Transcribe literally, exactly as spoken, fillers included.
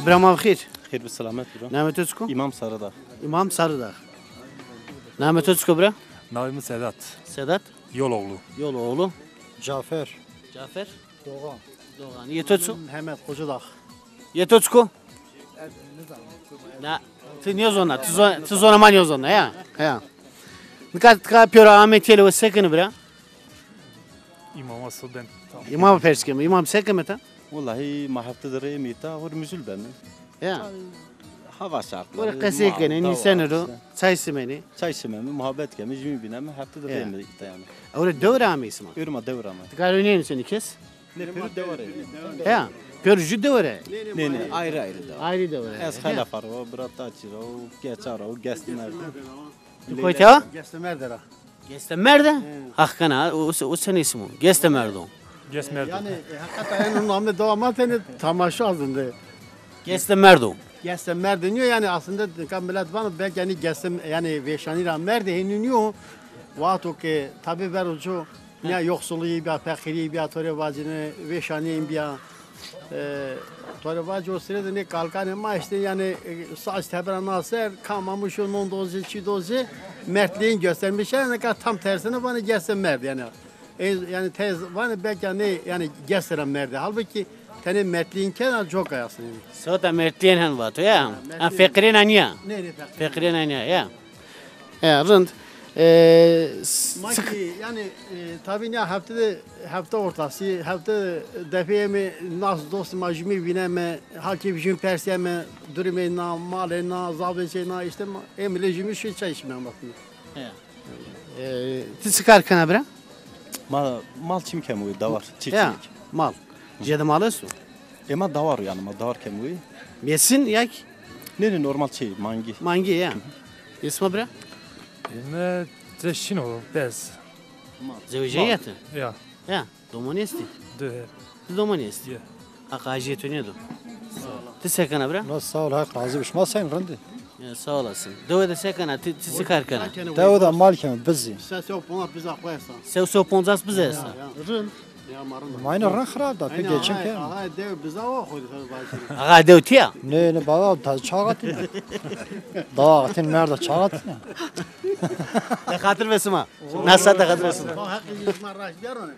Bira, ma bi xêr. Xêr bi selamet bira. Namê to çik o? İmam Sarıdağ. İmam Sarıdağ. Namê to çik o bira? Navê mi Sedat. Sedat? Yoloğlu. Yoloğlu. Cafer. Cafer? Doğan. Doğan. Yê to çik o? Mehmet Kocadağ. Yê to çik o? Na, ti nêzona, ti zo-, ti zona ma nêzona, ya? Ya. Nika, nika pêro amê têlewe, se kenê bira? İmama so ben. İmam pers keme, İmam se keme ta? Wellahî ma hefte de rê êmî ta, hor muzul beme. Ya. Hava şartları. Hor qesey kenê, nîsenê ro, çay simenê. Çay simenê, muhabbet keme, jimî bîneme, hefte de rê êmî ta yanî. Ewro dewe ra amey sima? Ewro ma dewe ra amey. Ti karo nênîsenê kes? Nê, pêro dewe ra. Ya, pêro jû dewe ra. Nê, nê, ayrı ayrı dewe. Ayrı dewe ra. Ez Xelef ra, bira Taçî ra, Geça ra, Gestemerd ra. Tu koyte ha? Gestemerd ra. Gestemerd? He. Haqqen ha, o, o, o senê sima? Gestemerd o. Gestemerd o. Yanî, e, heqîqeten yanî name dewa ma tenê temaşe azinde. Gestemerd o. Gestemerd nîyo yanî aslında ka millet vano belki yanî Gestem yanî vêşanî ra merdê, hênî nîyo. Wexto ke tabî ver o co, nîya yoxsulî bîya, feqîrî bîya, to rê vacîne vêşanî bîya. E, to rê vacî o sire de nê kalkanê ma îşte yanî, e, saç tebera na ser, kam amo şo non do zî, çî do zî, mertlîyîn göstermiş. Yanî nika tam tersine vanê Gestemerd yanî. E, yanî tez vanê belki nê yanî Gestemerd ra merdê. Halbuki tenê mertlîyîn kena coka aslında yanî. Sewta mertlîyên hen vato ya. Ha, feqîrên a nîya. Nê, nê, feqîrên. Feqîrên a nîya ya. E, rind. E, s-, ma sık- ki, yanî, e, tabî nîya hefte de, hefte ortasî, hefte de defê êmê nas dostê ma jimî vîneme, halkê jimî persîyeme, durumê na, malê na, zavêçê na, îşte ma, êmê lê jimî şî çay şîme bakın. Ya. E, ti çi kar kena bira? Ma, mal çim kemo, dawar, çiftçilik. Ya, mal. Cê de mal esto? E, ma dawar yanî, ma dawar kemo. Mêsin ya ki? Nê, nê, normal şey, mangî. Mangî ya. Yê sima bira? Ême, ze şin o, bez. Zewejîyayî ti? Ya. Ya, domonî estî? Di. Ti domonî estî? Ya. Haq ajîyê to nêdo. Ti se kena bira? Na, sağ ol, Haq razî bo. Şima sen, rind î? Ya, sağ olasın. Dewe de se kena, ti, ti çi kar kena? Dewe de mal keme, biz î. Sew sew poncas biza xo esta. Sew sew poncas biza esta. Ya, ya. Rind. Ya, ma rind. Ma îne rind xirab da, pê geçim ke. Axa dew biza o xo de bacî. Axa dew tiya? Nê, nê, baba, ta çaxatî ne? Dawa xatîn merda çaxatî ne? De xatir ve sima. Nasa de xatir ve sima. Haq î şima raşt biyarone.